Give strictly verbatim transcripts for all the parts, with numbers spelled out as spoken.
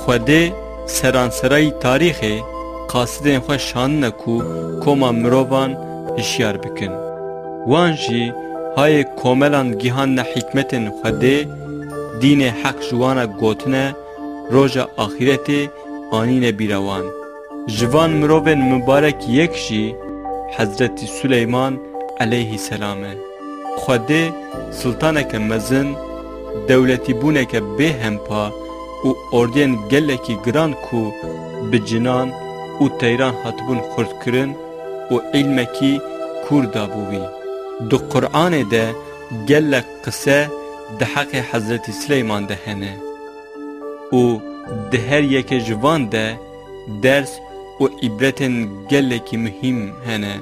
Xwedê seranserayî tarîxê qasidên xwe şandine ku koma mirovan hişyar bikin. Wan jî hayê komelan gihandine hikmetên Xwedê, dînê heq ji wan re gotine, roja axîretê anîne bîra wan. Ji van mirovên mibarek yek jî Hezretî Suleyman eleyhî selam e. Xwedê siltaneke mezin, dewletîbûneke bêhempa û ordiyên gelekî giran ku bi cinan û teyran hatibûn xurtkirin û îlmekî kûr dabû wî. Di Quranê de gelek qise di heqê Hezretî Sileyman de hene û di her yekê ji van de ders û îbretên gelekî muhîm hene.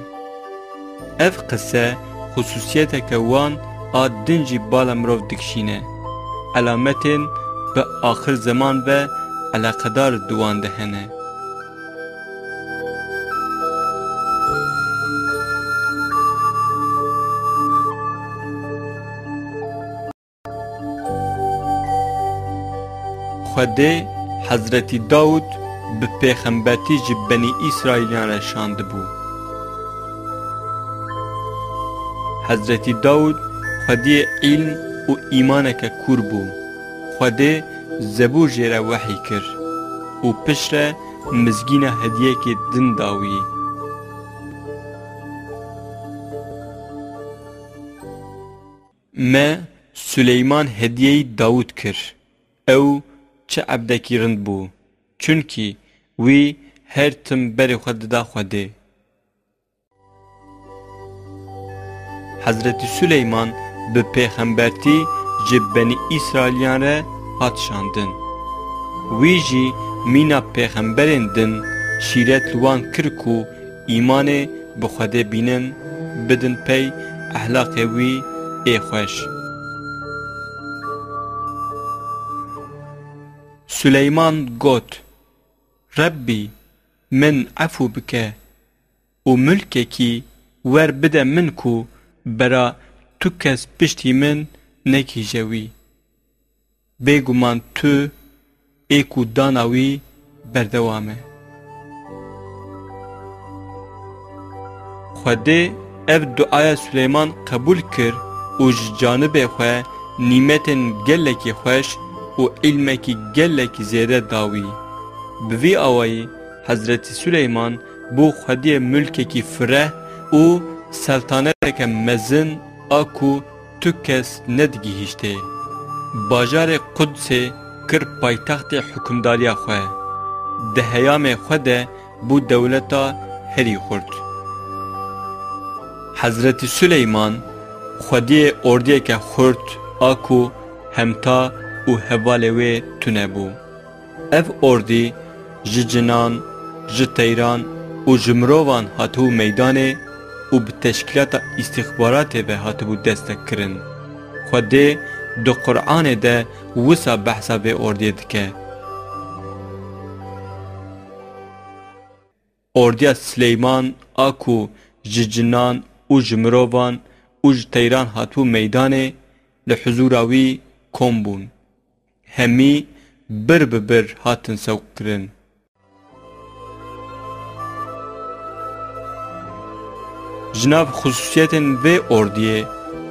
Ev qise xusûsiyeteke wan a din jî bala mirov dikişîne. Elametên bi axir zeman ve eleqedar di wan de hene. Xwedê Hezretî Dawûd bi pêxembertî ji Benî Îsraîliyan re şandibû. Hezretî Dawûd xwediyê îlm û îmaneke kûr bû. Xwedê Zebûr jê re wehî kir û piştre mizgîna hediyekê din da wî. Me Suleyman hediyeyî Dawûd kir. Ew çi ebdekî rind bû, çunkî wî her tim berê xwe dida Xwedê. Hezretî Suleyman bi pêxembertî ji Benî Îsraîliyan re hat şandin. Wî jî mîna pêxemberên din şîret li wan kir ku îmanê bi Xwedê bînin, bidin pey ehlaqê wî ê xweş. Suleyman got, Rebbî, min efû bike û milkekî wer bide min ku bera tu kes piştî min negihîje wî. Bêguman tu ê ku dana wî berdewam e. Xwedê ev duaya Suleyman qebûl kir û ji canibê xwe nîmetên gelekî xweş û îlmekî gelekî zêde da wî. Bi vî awayî Hezretî Suleyman bû xwediyê mulkekî fireh û seltaneteke mezin a ku tu kes nedigihîştê. Bajarê Qudsê kir paytextê hukimdariya xwe. Di heyamê xwe de bû dewleta herî xurt. Hezretî Suleyman xwediyê ordiyeke xurt a ku hemta û hevalê wê tune bû. Ev ordî ji cinan, ji teyran û ji mirovan hatibû meydanê û bi teşkîlata îstîxbaratê ve hatibû destekkirin. Xwedê di Quranê de wisa behsa vê ordiyê dike. Ordiya Sileyman a ku ji cinan û ji mirovan û ji teyran hatibû meydanê, li huzûra wî kom bûn. Hemî bir bi bir hatin sewqkirin. Ji nav xisûsiyetên vê ordiyê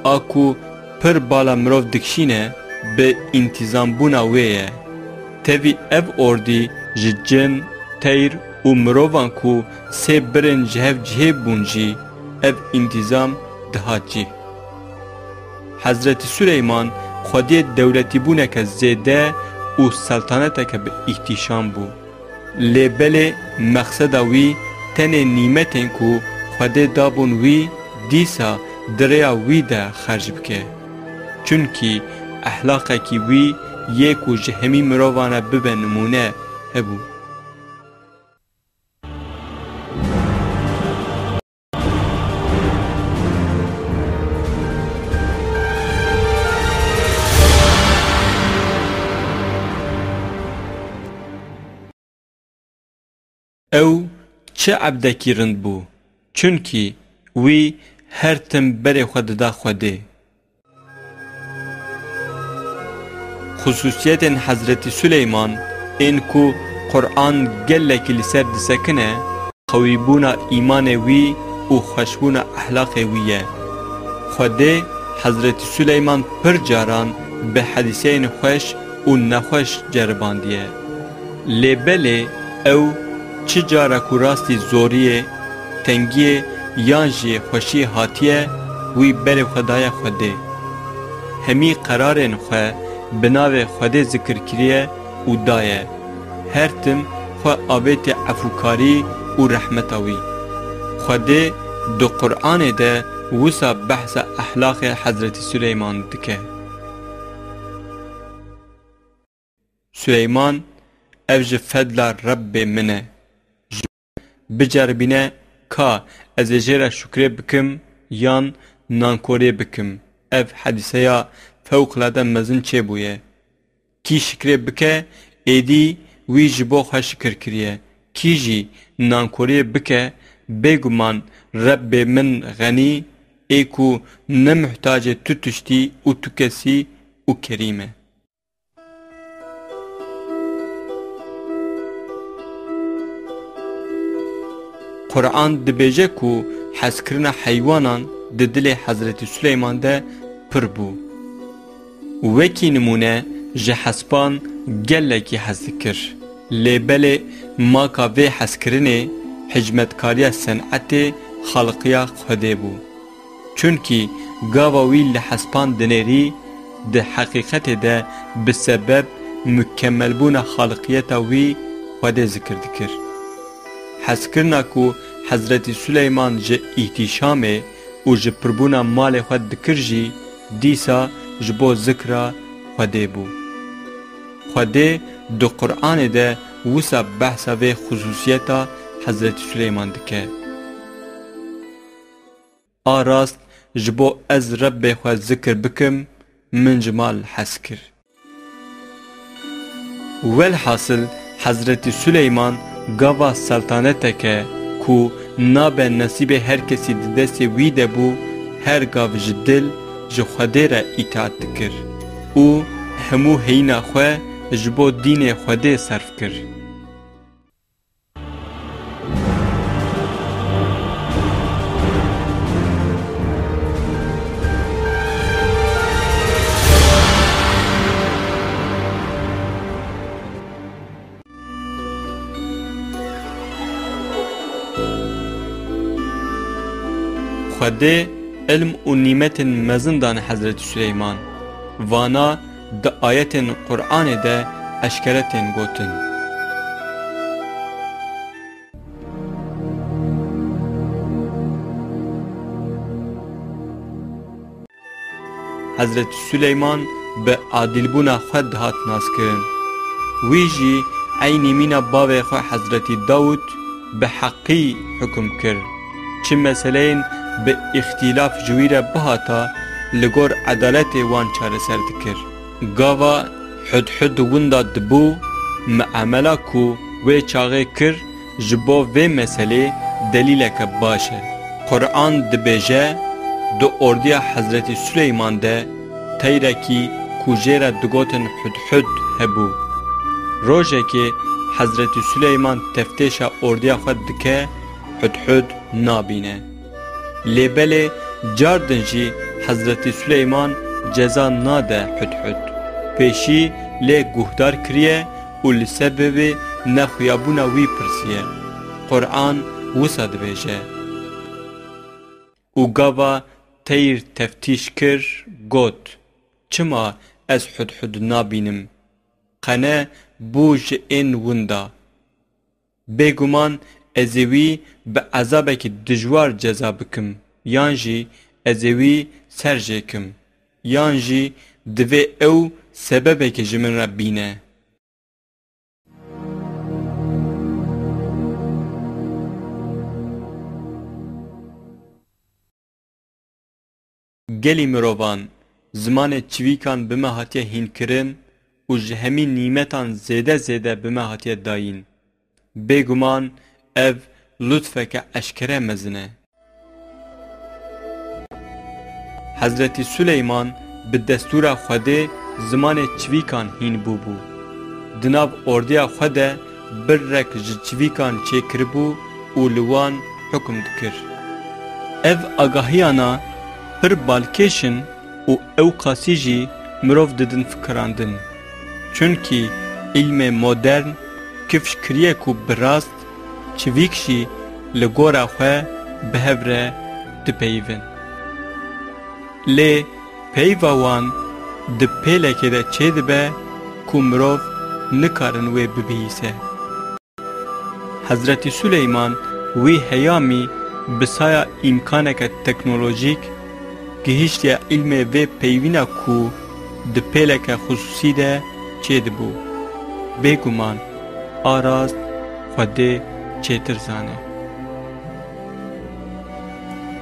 a ku pir bala mirov dikişîne, bi întîzambûna wê ye. Tevî ev ordî ji cin, teyr û mirovan ku sê birên ji hev cihê bûn jî ev întîzam dihat cih. Hezretî Suleyman xwediyê dewletîbûneke zêde û seltaneteke bi îhtîşam bû. Lê belê mexseda wî tenê nîmetên ku Xwedê dabûn wî dîsa di rêya wî de xerc bike. Çunkî ehlaqekî wî yê ku ji hemî mirovan re bibe nimûne hebû. Ew çi ebdekî rind bû, çunkî wî her tim berê xwe dida Xwedê. Xisûsiyetên Hezretî Suleyman Ên ku Quran gelekî li ser disekine, qewîbûna îmanê wî û xweşbûna ehlaqê wî ye. Xwedê Hezretî Suleyman pir caran bi hedîseyên xweş û nexweş ceribandiye. Lê belê ew çi cara ku rastî zoriyê, tengiyê yan jî xweşiyê hatiye, wî berê xwe daye Xwedê. Hemî qerarên xwe bi navê Xwedê zikir kiriye û daye. Her tim xwe avêtiye efûkarî û rehmeta wî. Xwedê di Quranê de wisa behsa ehlaqê Hezretî Suleyman dike. Suleyman, ev ji fedla Rebbê min e. Ji biceribîne ka ez ê jê re şukrê bikim yan nankoriyê bikim. Ev hedîseya fewqilade mezin çêbûye. Kî şikrê bike, êdî wî ji bo xwe şikir kiriye. Kî jî nankoriyê bike, bêguman Rebbê min xenî, ê ku ne muhtacê tu tiştî û tu kesî û kerîm e. Quran dibêje ku hezkirina heywanan di dilê Hezretî Suleyman de pir bû. Wekî nimûne ji hespan gelekî hez dikir. Lê belê maka vê hezkirinê hicmetkariya senetê xaliqiya Xwedê bû. Çunkî gava wî li hespan dinêrî, di heqîqetê de bi sebeb mikemelbûna xaliqiyeta wî Xwedê zikir dikir. Hezkirina ku Hezretî Suleyman ji îhtîşamê û ji pirbûna malê xwe dikir jî dîsa ji bo zikra Xwedê bû. Xwedê di Quranê de wisa behsa vê xusûsiyeta Hezretî Suleyman dike. A rast, ji bo ez Rebbê xwe zikir bikim, min ji mal hez kir. Welhasil, Hezretî Suleyman gava seltaneteke ku nabe nesîbê her kesî di destê wî de bû, her gav ji dil ji Xwedê re îtaat dikir û hemû heyîna xwe ji bo dînê Xwedê serf kir. Xwedê ilm û nîmetên mezin dane Hezretî Suleyman. Vana di ayetên Qur'anê de eşkere tên gotin. Hezretî Suleyman bi adîlbûna xwe dihat naskirin. Wî jî eynî mîna bavê xwe Hezretî Dawûd bi heqî hukum kir. Çi meseleyên bi îxtîlaf ji wî re bihata, li gor edaletê wan çareser dikir. Gava Hudhud winda dibû, miamela ku wê çaxê kir, ji bo vê meselê delîleke baş e. Quran dibêje, di ordiya Hezretî Suleyman de teyrekî ku jê re digotin Hudhud hebû. Rojekê Hezretî Suleyman teftêşa ordiya xwe dike, Hudhud nabîne. Lê belê cardin jî Hezretî Suleyman ceza nade Hudhud. Pêşî lê guhdar kiriye û li sebebê nexuyabûna wî pirsiye. Quran wisa dibêje: Û gava teyr teftîş kir, got: Çima ez Hudhud nabînim? Qene bû ji ên winda. Bêguman ez ê wî bi ezabekî dijwar ceza bikim, yan jî ez ê wî ser jêkim, yan jî divê ew sebebekê ji min re bîne. Gelî mirovan, zimanê çivîkan bi me hatiye hînkirin û ji hemî nîmetan zêde zêde bi me hatiye dayîn. Bêguman ev lutfeke eşkere mezin e. Hezretî Suleyman bi destûra Xwedê zimanê çivîkan hîn bûbû. di nav ordiya xwe de birrek ji çivîkan çêkiribû û li wan hukm dikir. Ev agahiyana pir balkêş in û ewqasî jî mirov didin fikirandin. Çunkî îlmê modern kifş kiriye ku bi rast çivîk jî li gora xwe bi hev re dipeyivin. Lê peyva wan di pêlekê de çêdibe ku mirov nikarin wê bibihîse. Hezretî Suleyman wî heyamî bi saya îmkaneke teknolojîk gihîştiye îlmê vê peyvîna ku di pêleke xisûsî de çêdibû. Bêguman a rast Xwedê çêtir zane.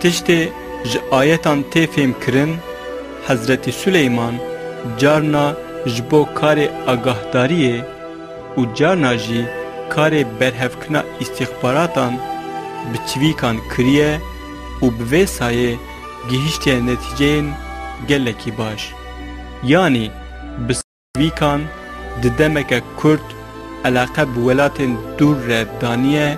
Tiştê ji ayetan tê fêhmkirin, Hezretî Suleyman carna ji bo karê agahdariyê û carna jî karê berhevkirina îstîxbaratan bi çivîkan kiriye û bi vê sayê gihîştiye netîceyên gelekî baş. Yanî bi çivîkan di demeke kurt eleqe bi welatên dûr re daniye,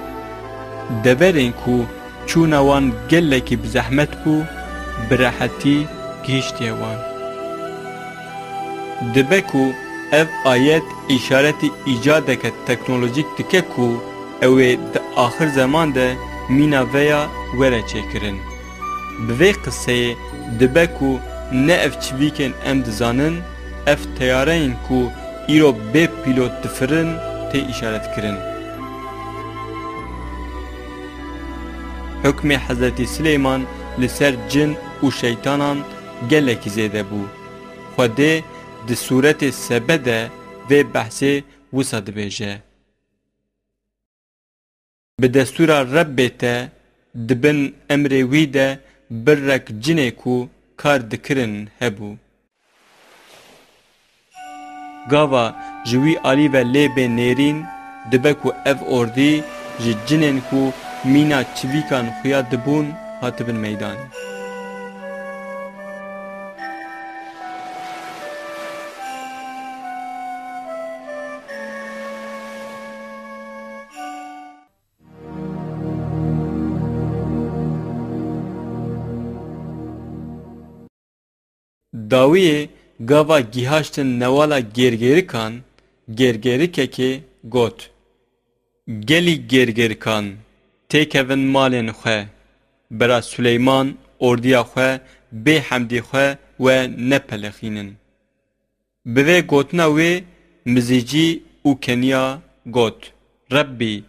deverên ku çûna wan gelekî bi zehmet bû, bi rehetî gihîştiye wan. Dibe ku ev ayet îşaretî îcadeke teknolojîk dike ku ew ê di axir zeman de mîna vê ya were çêkirin. Bi vê qiseyê dibe ku ne ev çivîkên em dizanin, ev teyareyên ku îro bê pîlot difirin tê îşaretkirin. Hukmê Hezretî Silêman li ser cin û şeytanan gelekî zêde bû. Xwedê di sûretê Sebe de vê behsê wisa dibêje. Bi destûra Rebbê te di bin emrê wî de birrek cinê ku kar dikirin hebû. Gava ji wî alî ve lê bê nêrîn, dibe ku ev ordî ji cinên ku mîna çivîkan xuya dibûn, hatibin meydanê. Dawiyê gava gihaştin newala gêrgêrikan, gêrgêrikekê got: Gelî gêrgêrikan, têkevin malên xwe, bira Suleyman ordiya xwe bê hemdî xwe we nepelixînin. Bi vê gotina wê Mizîcî û Keniya got: Rebbî,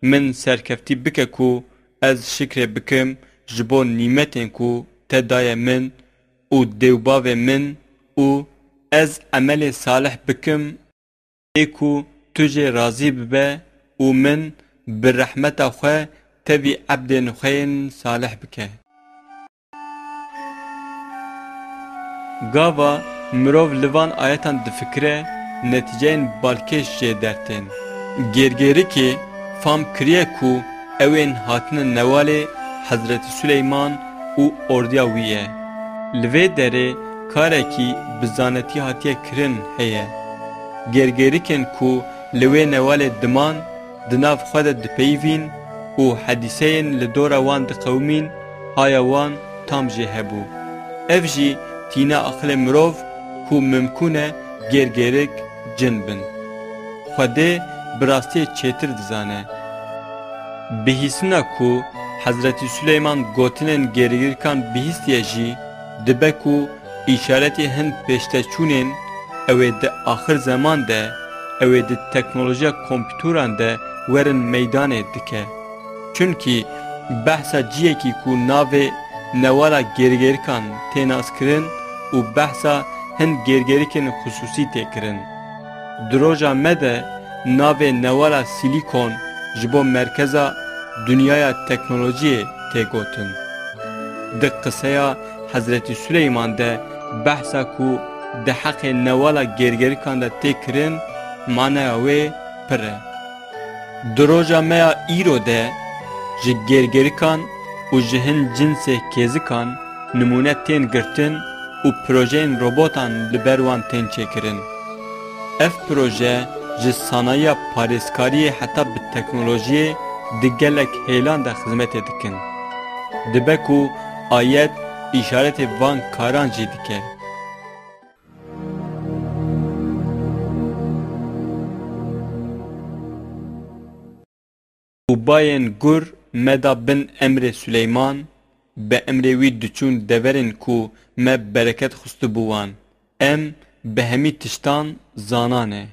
min serkeftî bike ku ez şikrê bikim ji bo nîmetên ku te daye min û dêwbavê min û ez emelê salih bikim ê ku tu jê razî bibe û min bi rehmeta xwe tevî ebdên xwe yên salih bike. Gava mirov li van ayetan difikire, netîceyên balkêş jê dertên. Gêrgêrikê fam kiriye ku ew ên hatine newalê Hezretî Suleyman û ordiya wî ye. Li vê derê karekî bi zanetî hatiye kirin heye. Gêrgêrikên ku li wê newalê diman, di nav xwe de dipeyivîn û hedîseyên li dora wan diqewimîn, haya wan tam jê hebû. Ev jî tîna aqilê mirov ku mimkûn e gêrgêrik cin bin. Xwedê bi rastiyê çêtir dizane. Bihîstina ku Hezretî Suleyman gotinên gêrgêrikan bihîstiye jî dibe ku îşaretê hin pêşteçûnên ew ê di axir zeman de, ew ê di teknolojiya kompûteran de werin meydanê dike. Çunkî behsa ciyekî ku navê newala gêrgêrikan tê naskirin û behsa hin gêrgêrikên xisûsî tê kirin. Di roja me de navê newala Sîlîkon ji bo merkeza dinyaya teknolojiyê tê gotin. Di qiseya Hezretî Suleyman de behsa ku di heqê newala gêrgêrikan de tê kirin, manaya wê pir e. Di roja me ya îro de ji gêrgêrikan û ji hin cinsê kêzikan nimûne tên girtin û projeyên robotan li ber wan tên çêkirin. Ev proje ji sanayiya parêzkariyê heta bi teknolojiyê di gelek hêlan de xizmetê dikin. Dibe ku ayet îşaretê van karan jî dike. Û bayên gur me da bin emrê Suleyman, bi emrê wî diçûn deverên ku me bereket xistibû wan. Em bi hemî tiştan zana ne.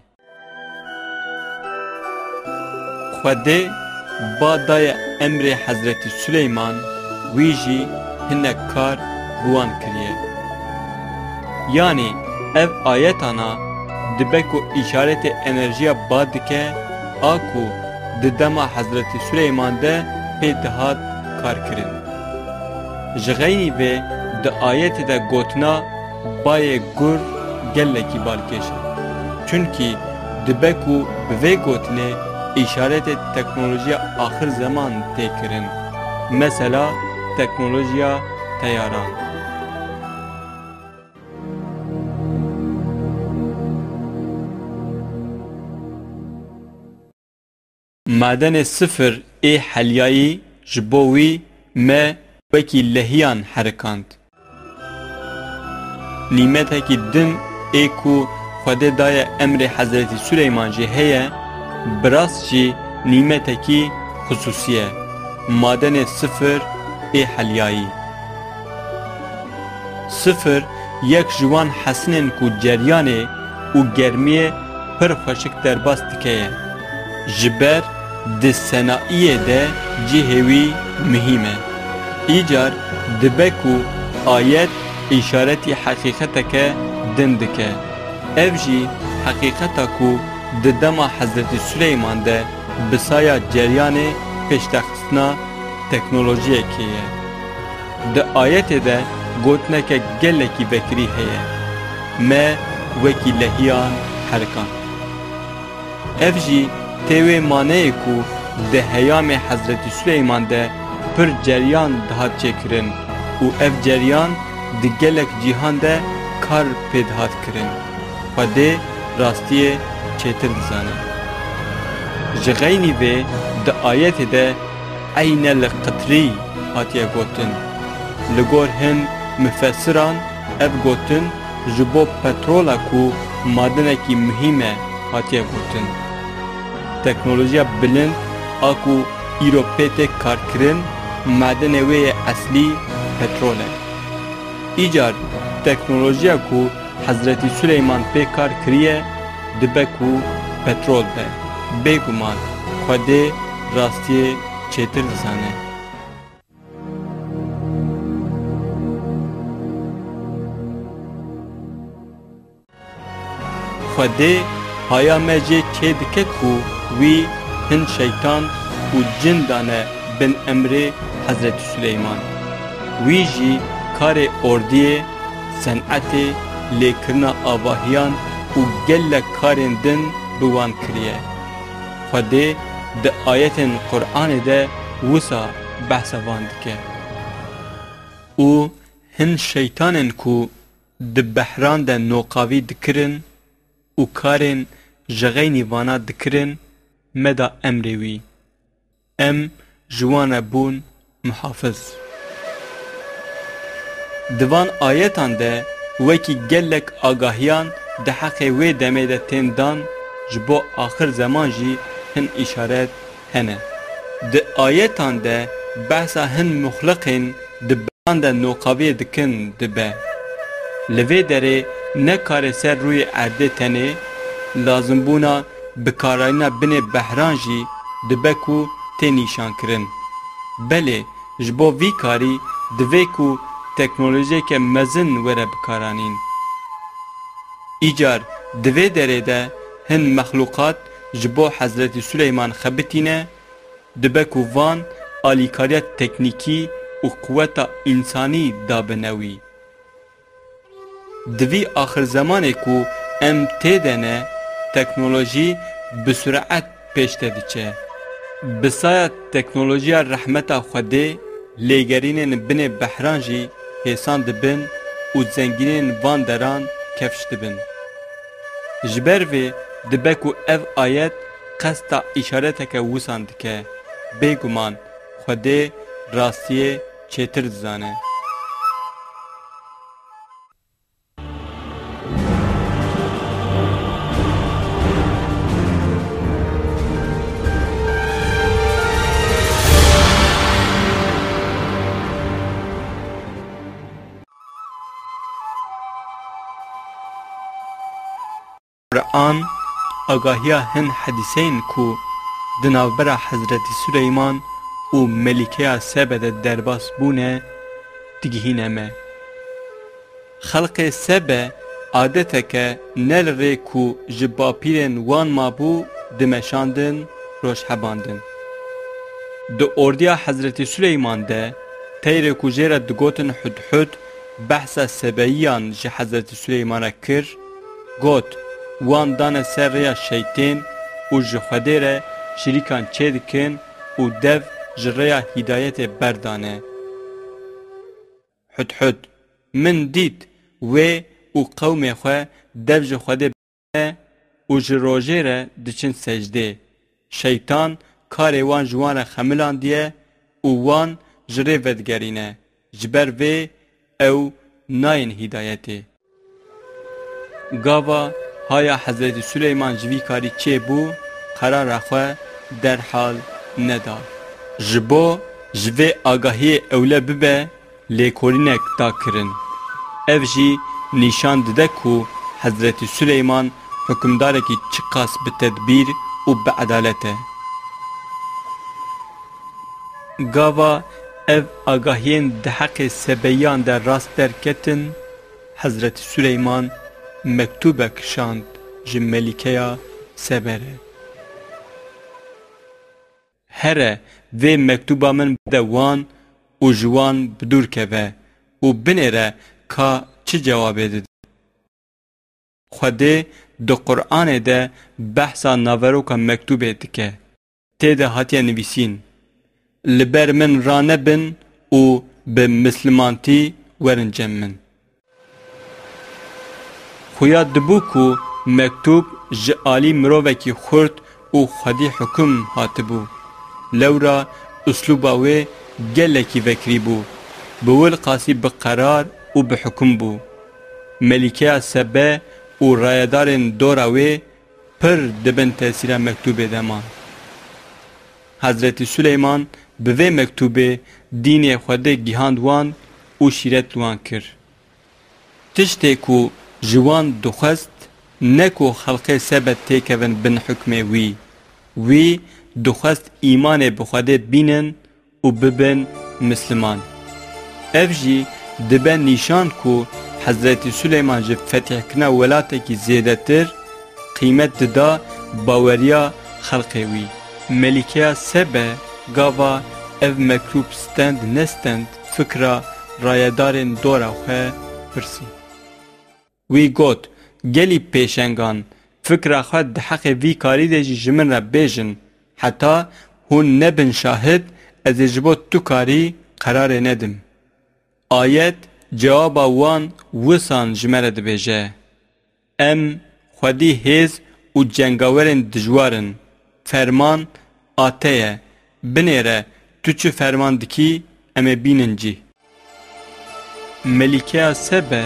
Xwedê ba daye emrê Hezretî Suleyman, wî jî hinek kar bi wan kiriye. Yanî ev ayetana dibe ku îşaretê enerjiya ba dike, a ku di dema Hezretî Suleyman de pê dihat kar kirin. Ji xeynî vê di ayetê de gotina bayê gur gelekî balkêş e. Çunkî dibe ku bi vê gotinê îşaretê teknolojiya axir zeman tê kirin. Mesela teknolojiya teyaran. Madenê sifir ê helyayî ji bo wî me wekî lehiyan herikand. Nîmetekî din ê ku Xwedê daye emrê Hezretî Suleyman jî heye, bi rast jî nîmetekî xisûsî ye. Madenê sifir ê helyayî. Sifir yek ji wan hesinên ku ceryanê û germiyê pir xweşik derbas dike ye. Ji ber di senaiyê de cihê wî muhîm e. Îcar dibe ku ayet îşaretî heqîqeteke din dike. Ev jî heqîqeta ku di dema Hezretî Suleyman de bi saya ceryanê pêşdexistina teknolojiyekê ye. Di ayetê de gotineke gelekî vekirî heye, me wekî lehiyan herikand. Ev jî tê wê maneyê ku di heyamê Hezretî Suleyman de pir ceryan dihat çêkirin û ev ceryan di gelek cîhan de kar pê dihat kirin. Xwedê rastiyê çêtir dizane. Ji xeynî vê di ayetê de eyne li qitrî hatiye gotin. Li gor hin mufessiran ev gotin ji bo petrola ku madenekî muhîm e hatiye gotin. Teknolojiya bilind a ku îro pê tê karkirin, madenê wê yê eslî petrol e. Îcar teknolojiya ku Hezretî Suleyman pê kar kiriye, dibe ku petrol be. Bêguman Xwedê rastiyê çêtir dizane. Xwedê haya me jê çê dike ku wî hin şeytan û cin dane bin emrê Hezretî Suleyman. Wî jî karê ordiyê, senetê, lêkirina avahiyan û gelek karên din bi wan kiriye. Xwedê di ayetên Qur'anê de wisa behsa van dike. Û hin şeytanên ku di behran de noqavî dikirin û karên ji xeynî vana dikirin, me da emrê wî. Em ji wan re bûn muhafiz. Di van ayetan de wekî gelek agahiyan di heqê wê demê de tên dan, ji bo axir zeman jî hin îşaret hene. Di ayetan de behsa hin muxliqên di beran de noqaviyê dikin dibe. Li vê derê ne karê ser rûyê erdê tenê, lazimbûna bikaranîna binê behran jî dibe ku tê nîşankirin. Belê, ji bo vî karî divê ku teknolojiyeke mezin were bikaranîn. Îcar di vê derê de hin mexlûqat ji bo Hezretî Suleyman xebitîne, dibe ku van alîkariya teknîkî û quweta însanî dabine wî. Di vî axirzemanê ku em tê de ne, teknolojî bi suret pêş de diçe. Bi saya teknolojiya rehmeta Xwedê, lêgerînên binê behran jî hêsan dibin û zengînên van deran kifş dibin. Ji ber vê Dibe ku ev ayet qesta îşareteke wisan dike. Bêguman Xwedê rastiyê çêtir dizane. Quran agahiya hin hedîseyên ku di navbera Hezretî Suleyman û Melîkeya Sebe de derbas bûne, digihîne me. Xelkê Sebe adeteke ne li rê ku ji bapîrên wan mabû dimeşandin, roj hebandin. Di ordiya Hezretî Suleyman de teyrê ku jê re digotin Hudhud behsa Sebeyiyan ji Hezretî Suleyman re kir, got, wan dane ser rêya şeytên û ji Xwedê re şirîkan çêdikin û dev ji rêya hîdayetê berdane. Hudhud, min dît wê û qewmê xwe dev ji Xwedê û ji rojê re diçin secdê. Şeytan karê wan ji wan re xemilandiye û wan ji rê vedigerîne. Ji ber vê ew nayên hîdayetê. Gava haya Hezretî Suleyman ji vî karî çêbû, qerara xwe derhal neda. Ji bo ji vê agahiyê ewle bibe, lêkolînek da kirin. Ev jî nîşan dide ku Hezretî Suleyman hukimdarekî çiqas bi tedbîr û bi edalet e. Gava ev agahiyên di heqê Sebeyiyan de rast derketin, Hezretî Suleyman mektûbek şand ji Melîkeya Sebe re. Here vê mektûba min bide wan û ji wan bi dûr keve û binêre ka çi cewabê dide. Xwedê di Quranê de behsa naveroka mektûbê dike. Tê de hatiye nivîsîn, li ber min ranebin û bi mislimantî werin cem min. Xuya dibû ku mektûb ji alî mirovekî xurt û xwedî hukum hatibû. Lewra uslûba wê gelekî vekirî bû. Bi wilqasî bi qerar û bi hukum bû. Melîkeya Sebe û rayedarên dora wê pir di bin tesîra mektûbê de man. Hezretî Suleyman bi vê mektûbê dînê Xwedê gihand wan û şîret li wan kir. Tiştê ku ji wan dixwest ne ku xelkê Sebe têkevin bin hukmê wî. Wî dixwest îmanê bi Xwedê bînin û bibin misliman. Ev jî dibe nîşan ku Hezretî Suleyman ji fetîhkirina welatekî zêdetir qîmet dida baweriya xelkê wî. Melîkeya Sebe gava ev mektûb stend nestend fikra rayedarên dora xwe pirsî. Wî got, gelî pêşengan, fikra xwe di heqê vî karî de jî ji min re bêjin, heta hûn nebin şahid, ez ê ji bo tu karî qerarê nedim. Ayet cewaba wan wisan ji me re dibêje, em xwedî hêz û cengawerên dijwar in, ferman a te ye, binêre tu çi ferman dikî, em ê bînin cî. Melîkeya Sebe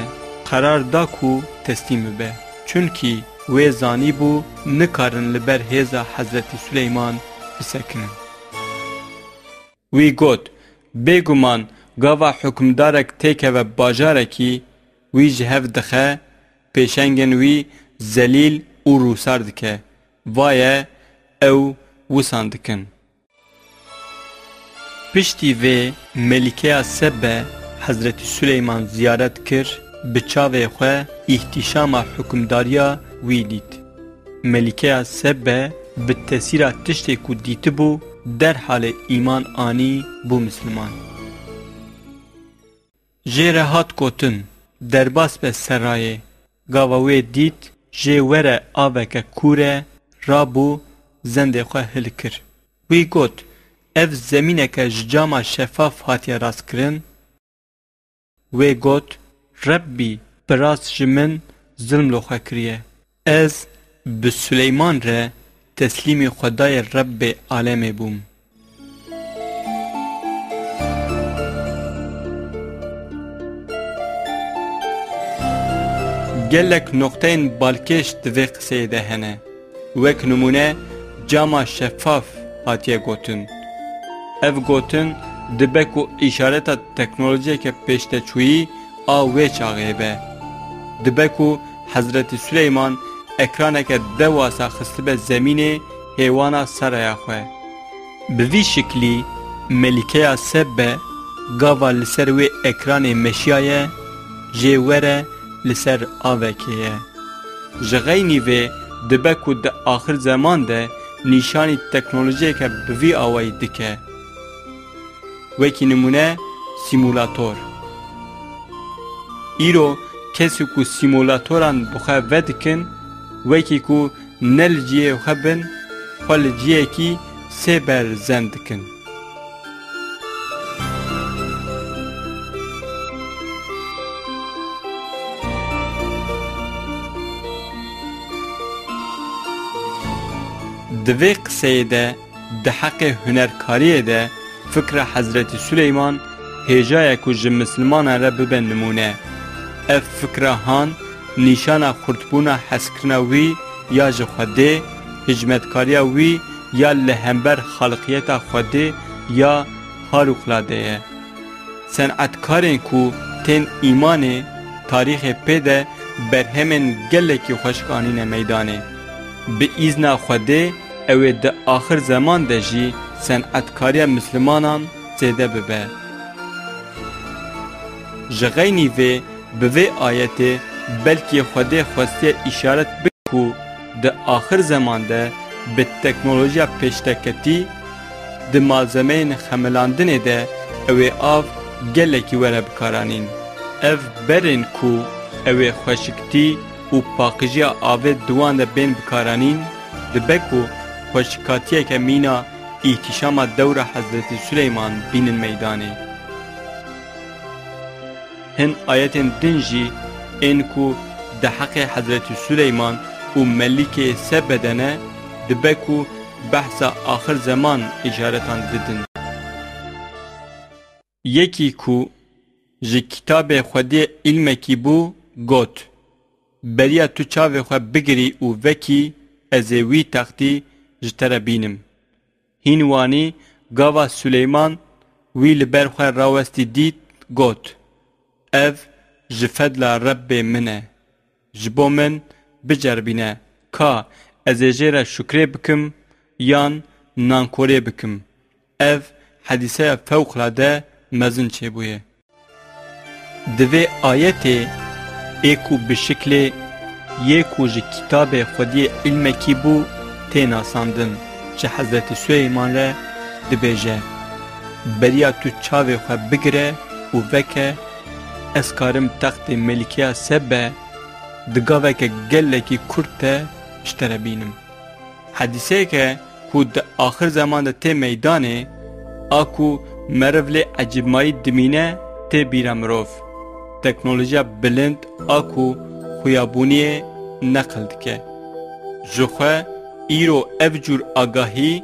qerar da ku teslîm bibe, çunkî wê zanîbû nikarin li ber hêza Hezretî Suleyman bisekinin. Wî got, bêguman gava hukimdarek têkeve bajarekî, wî ji hev dixe, pêşengên wî zelîl û rûsar dike. Vaye ew wisan dikin. Piştî vê Melîkeya Sebe Hezretî Suleyman ziyaret kir, bi çavê xwe îhtîşama hukimdariya wî dît. Melîkeya Sebe bi tesîra tiştê ku dîtibû derhalê îman anî, bû misliman. Jê re hat gotin, derbas be serayê. Gava wê dît jê were aveke kûr e, rabû zendê xwe hil kir. Wî got, ev zemîneke ji cama şefaf hatiye rastkirin? Wê got, Rebbî, bi rast ji min zilm li xwe kiriye. Ez Bi Suleyman re teslîmî Xwedayê Rebbê alemê bûm. Gelek noqteyên balkêş di vê qiseyê de hene. Wek nimûne, cama şefaf hatiye gotin. Ev gotin dibe ku îşareta teknolojiyeke pêşteçûyî a wê çaxê be. Dibe ku Hezretî Suleyman ekraneke dewasa xistibe zemînê hêwana seraya xwe. Bi vî şiklî Melîkeya Sebbe gava li ser wê ekranê meşiyaye, jê were li ser avekê ye. Ji xeynî vê dibe ku di axir zeman de nîşanî teknolojiyeke bi vî awayî dike. Wekî nimûne, sîmûlator. Îro kesî ku sîmûlatoran bi xwe vedikin, wekî ku ne li cihê xwe bin, xwe li cihekî sê ber zen dikin. Di vê qiseyê de, di heqê hunerkariyê de fikra Hezretî Suleyman hêja ye ku ji misilmanan re bibe nimûne. Ev fikra han nîşana xurtbûna hezkirina wî ya ji Xwedê, hijmetkariya wî ya li hember xaliqiyeta Xwedê ya harikulade ye. Senetkarên ku tên îmanê, tarîxê pê de berhemên gelekî xweşik anîne meydanê. Bi îzna Xwedê, ew ê di axir zeman de jî senetkariya mislimanan zêde bibe. Ji xeynî vê, bi vê ayetê belkî Xwedê xwestiye îşaret bike ku di axir zeman de bi teknolojiya pêşteketî di malzemeyên xemilandinê de ew ê av gelekî were bikaranîn. Ev berên ku ew ê xweşiktî û paqijiya avê di wan de bên bikaranîn, dibe ku xweşikatiyeke mîna îhtîşama dewra Hezretî Suleyman bînin meydanê. Hin ayetên din jî ên ku di heqê Hezretî Suleyman û Melikê Sebe de ne, dibe ku behsa axir zeman îşaretan didin. Yekî ku ji kitabê Xwediyê îlmekî bû, got: Beriya tu çavê xwe bigirî û vekî, ez ê wî textî ji te re bînim. Hîn wanî gava Suleyman wî li ber xwe rawestî dît, got: Ev ji fedla Rebbê min e. Ji bo min biceribîne ka ez ê jê re şukrê bikim yan nankorê bikim. Ev hedîseya fewqlade mezin çêbûye. Di vê ayetê ê ku bi şiklê yê ku ji kitabê Xwediyê îlmekî bû tê nasandin, ji Hezretî Suleyman re dibêje: Beriya tu çavê xwe bigire û veke, ez karim textê Melîkeya Sebe di gaveke gelekî kurt de ji te re bînim. Hedîseyeke ku di axir zeman de tê meydanê, a ku meriv lê ecibmayî dimîne, tê bîra mirov. Teknolojiya bilind a ku xuyabûniyê neqil dike. Ji xwe îro ev cûr agahî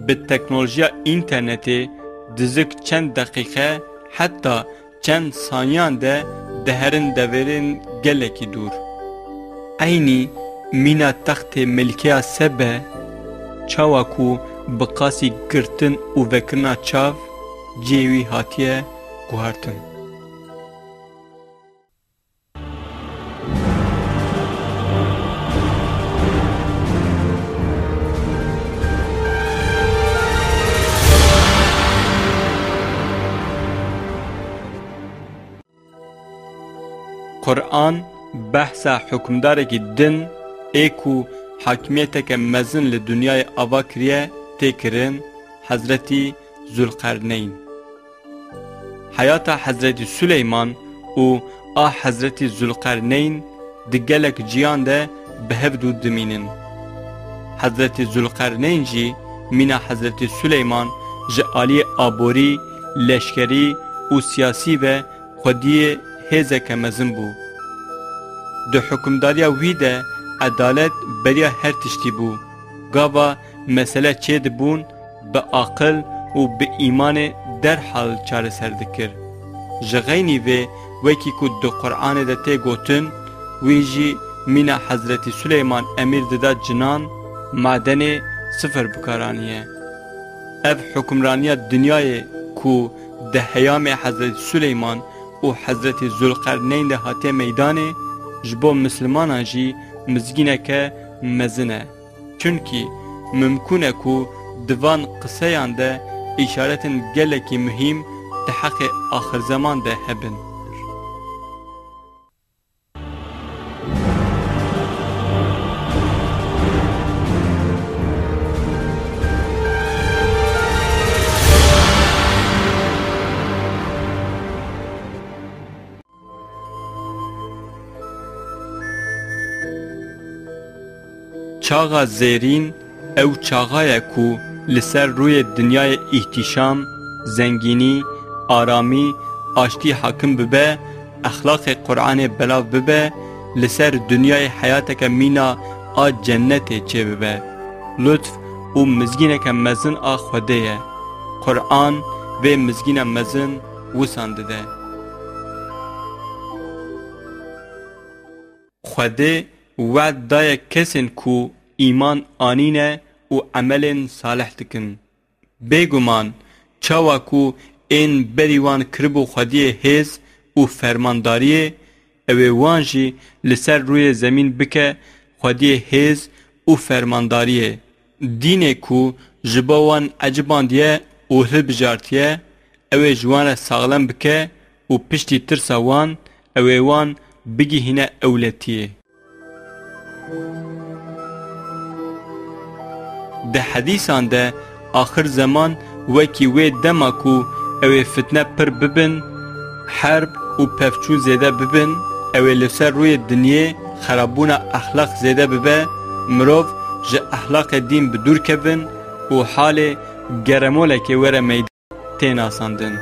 bi teknolojiya înternetê di zik çend deqîqe heta çend saniyan de diherin deverên gelekî dûr. Eynî mîna textê Melîkeya Sebe, çawa ku bi qasî girtin û vekirina çav cihê wî hatiye guhartin. Quran behsa hukimdarekî din ê ku hakimiyeteke mezin li dinyayê ava kiriye tê kirin, Hezretî Zulqerneyn. Heyata Hezretî Suleyman û a Hezretî Zulqerneyn di gelek ciyan de bi hev dû dimînin. Hezretî Zulqerneyn jî mîna Hezretî Suleyman ji aliyê aborî, leşkerî û siyasî ve xwediyê hêzeke mezin bû. Di hukimdariya wî de edalet beriya her tiştî bû. Gava mesele çêdibûn, bi aqil û bi îmanê derhal çareser dikir. Ji xeynî vê, wekî ku di Qur'anê de tê gotin, wî jî mîna Hezretî Suleyman emîr dida cinan, madenê sifir bi kar aniye. Ev hukimraniya dinyayê ku di heyamê Hezretî Suleyman û Hezretî Zulqerneyn de hatiye meydanê, ji bo mislimanan jî mizgîneke mezin e. Çunkî mimkûn e ku di van qiseyan de îşaretên gelekî muhîm di heqê axirzeman de hebin. Çaxa zêrîn ew çaxa ye ku li ser rûyê dinyayê îhtîşam, zengînî, aramî, aştî hakim bibe, exlaqê Qur'anê belav bibe, li ser dinyayê heyateke mîna a cennetê çêbibe. Lutf û mizgîneke mezin a Xwedê ye. Qur'an vê mizgîna mezin wisan dide. Xwedê wed daye kesên ku îman anîne û emelên salih dikin. Bêguman, çawa ku ên berî wan kiribû xwediyê hêz û fermandariyê, ew ê wan jî li ser rûyê zemîn bike xwediyê hêz û fermandariyê. Dînê ku ji bo wan ecibandiye û hilbijartiye, ew ê ji wan re saxlem bike û piştî tirsa wan, ew ê wan bigihîne ewletiyê. Di hedîsan de axir zeman wekî wê dema ku ew ê fitne pir bibin, herb û pevçûn zêde bibin, ew ê li ser rûyê dinyê xerabûna exlaq zêde bibe, mirov ji exlaqê dîn bi dûr kevin û halê geremolekê were meydan tê nasandin.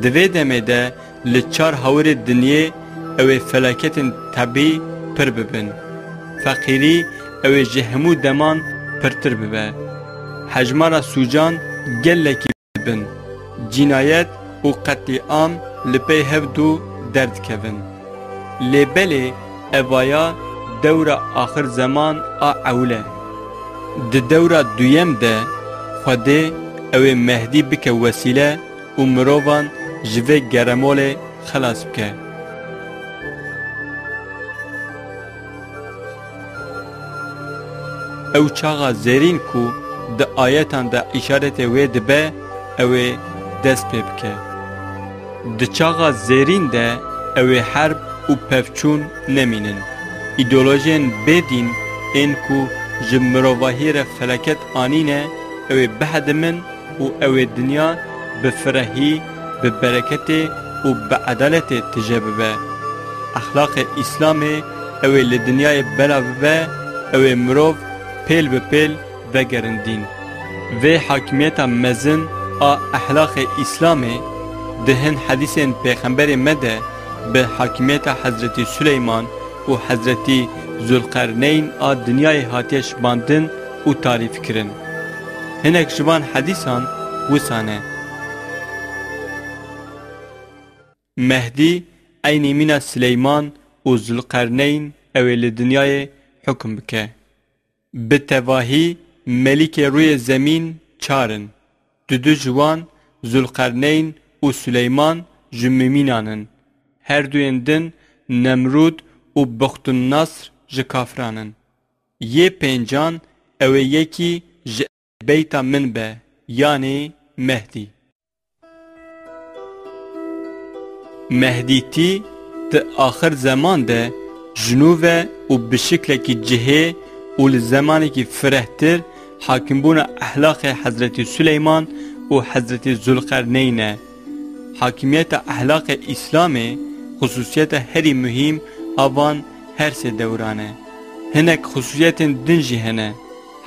Di vê demê de li çar hawirê dinyê ew ê felaketên tebî pir bibin. Feqîrî ew ê ji hemû deman pirtir bibe. Hejmara sûcan gelekî bin. Cînayet û qetlîam li pey hevdû derdikevin. Lê belê evaya dewra axir zeman a ewil e. Di dewra duyem de Xwedê ew ê Mehdî bike wesîle û mirovan ji vê geremolê xelas bike. Ew çaxa zêrîn ku di ayetan de îşaretê wê dibe, ew ê dest pê bike. Di çaxa zêrîn de ew ê herb û pevçûn nemînin. Îdeolojiyên bêdîn ên ku ji mirovahiyê re felaket anîne, ew ê bihedimin û ew ê dinya bi firehî, bi bereketê û bi edaletê tije bibe. Exlaqê Îslamê ew ê li dinyayê belav bibe, ew ê mirov pêl bi pêl vegerin dîn. Vê hakimiyeta mezin a exlaqê Îslamê di hin hedîsên Pêxemberê me de bi hakimiyeta Hezretî Suleyman û Hezretî Zulqerneyn a dinyayê hatiye şibandin û tarîfkirin. Hinek ji van hedîsan wisa ne: Mehdî eynî mîna Sileyman û Zulqerneyn ew ê li dinyayê hukum bike. Bi tevahî melîkê rûyê zemîn çar in. Dudu ji wan Zulqerneyn û Suleyman ji mumînan in. Her duyên din Nemrûd û Buxtunnasr ji kafiran in. Yê pêncan ew ê yekî ji beyta min be, yanî Mehdî. Mehdîtî di axir zeman de ji nû ve û bi şiklekî cihê û li zemanekî firehtir hakimbûna ehlaqê Hezretî Suleyman û Hezretî Zulqerneyn e. Hakimiyeta ehlaqê Îslamê xusûsiyeta herî muhîm a van her sê dewran e. Hinek xusûsiyetên din jî hene.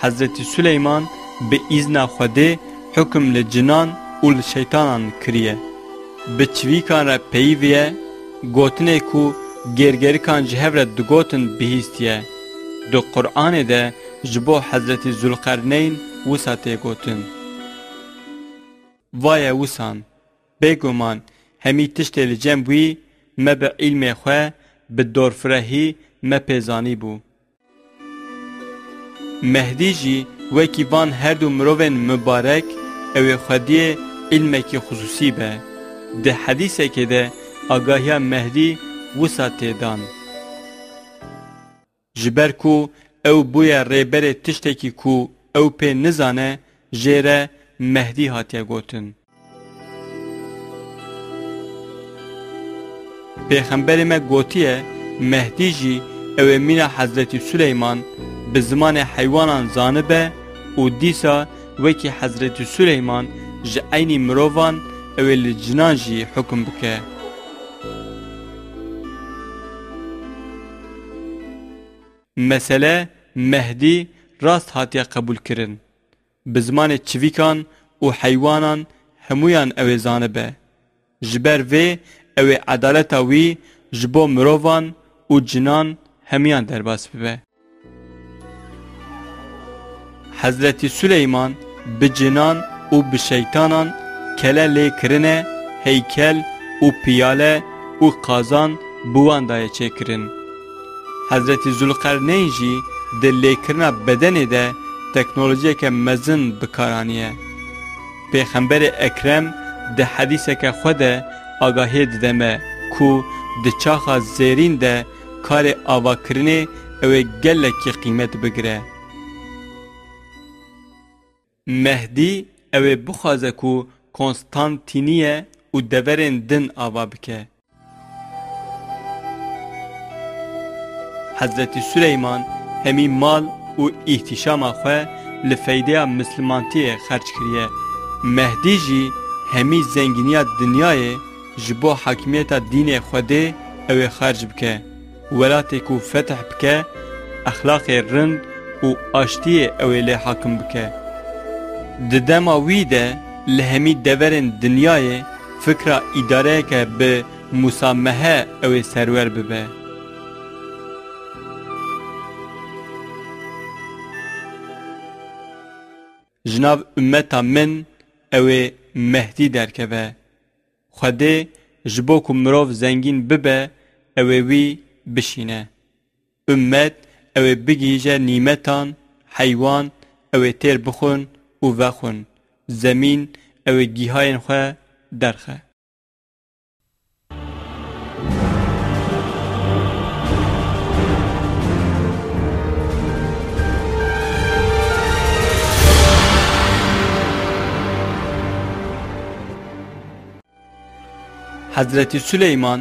Hezretî Suleyman bi îzna Xwedê hukim li cinan û li şeytanan kiriye. Bi çivîkan re peyiviye, gotinê ku gêrgerikan ji hev re digotin bihîstiye. Di Qur'anê de ji bo Hezretî Zulqerneyn wisa tê gotin: Vaye wisan, bêguman hemî tiştê li cem wî me bi îlmê xwe, bi dorfirehî me pê zanîbû. Mehdî jî wekî van herdu mirovên mibarek ew ê xwediyê îlmekî xisûsî be. Di hedîsekê de agahiya Mehdî wisa tê dan: Ji ber ku ew bûye rêberê tiştekî ku ew pê nizane, jê re Mehdî hatiye gotin. Pêxemberê me gotiye, Mehdî jî ew ê mîna Hezretî Suleyman bi zimanê heywanan zanibe û dîsa wekî Hezretî Suleyman ji eynî mirovan ew ê li cinan jî hukum bike. Mesele Mehdî rast hatiye qebûlkirin. Bi zimanê çivîkan û heywanan hemûyan ew ê zanibe. Ji ber vê ew ê edaleta wî ji bo mirovan û cinan hemiyan derbas bibe. Hezretî Suleyman bi cinan û bi şeytanan kele lê kirine, heykel û piyale û qazan bi wan daye çêkirin. Hezretî Zulqerneyn jî di lêkirina bedenê de teknolojiyeke mezin bi kar aniye. Pêxemberê Ekrem di hedîseke xwe de agahiyê dide me ku di çaxa zêrîn de karê avakirinê ew ê gelekî qîmet bigire. Mehdî ew ê bixwaze ku Konstantîniye û deverên din ava bike. Hezretî Suleyman hemî mal û îhtîşama xwe li feydeya mislimantiyê xerc kiriye. Mehdî jî hemî zengîniya dinyayê ji bo hakimiyeta dînê Xwedê ew ê xerc bike. Welatê ku fetih bike, exlaqê rind û aştiyê ew ê lê hakim bike. Di dema wî de li hemî deverên dinyayê fikra îdareyeke bi musamehe ew ê serwer bibe. Ji nav ummeta min ew ê Mehdî derkeve. Xwedê ji bo ku mirov zengîn bibe, ew ê wî bişîne. Ummet ew ê bigihîje nîmetan, heywan ew ê têr bixwin û vexwin. Zemîn ew ê gîhayên xwe derxe. Hezretî Suleyman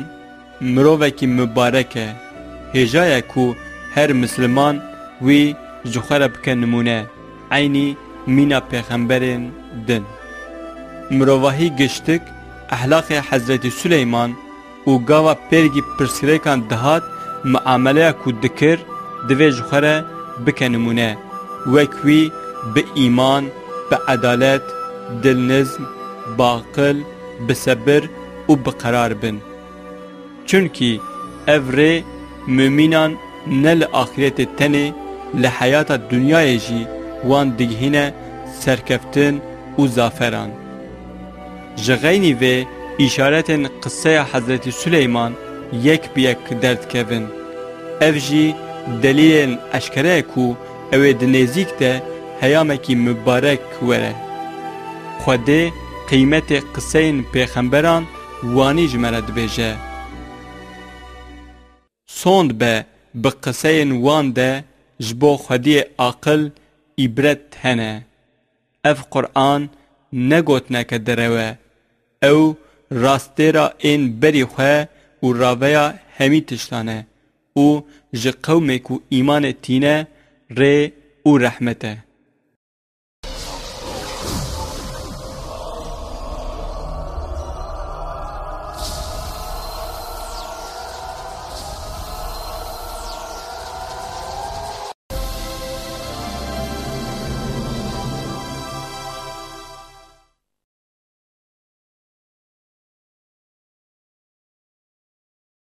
mirovekî mibarek e. Hêja ye ku her misliman wî ji xwe re bike nimûne, eynî mîna pêxemberên din. Mirovahî giştik ehlaqê Hezretî Suleyman û gava pêrgî pirsgirêkan dihat, miameleya ku dikir, divê ji xwe re bike nimûne. Wek wî bi îman, bi edalet, dilnizm, bi aqil, bi sebir û bi qerar bin. Çunkî ev rê mumînan ne li axîretê tenê, li heyata dinyayê jî wan digihîne serkeftin û zaferan. Ji xeynî vê îşaretên qiseya Hezretî Suleyman yek bi yek derdikevin. Ev jî delîlên eşkere ye ku ew ê di nêzîk de heyamekî mibarek were. Xwedê qîmetê qiseyên pêxemberan wanî ji me re dibêje. Sond be bi qiseyên wan de ji bo xwediyê aqil îbret hene. Ev Qur'an ne gotineke derew e. Ew rastêra ên berî xwe û raveya hemî tiştan e û ji qewmê ku îmanê tîne rê û rehmet e.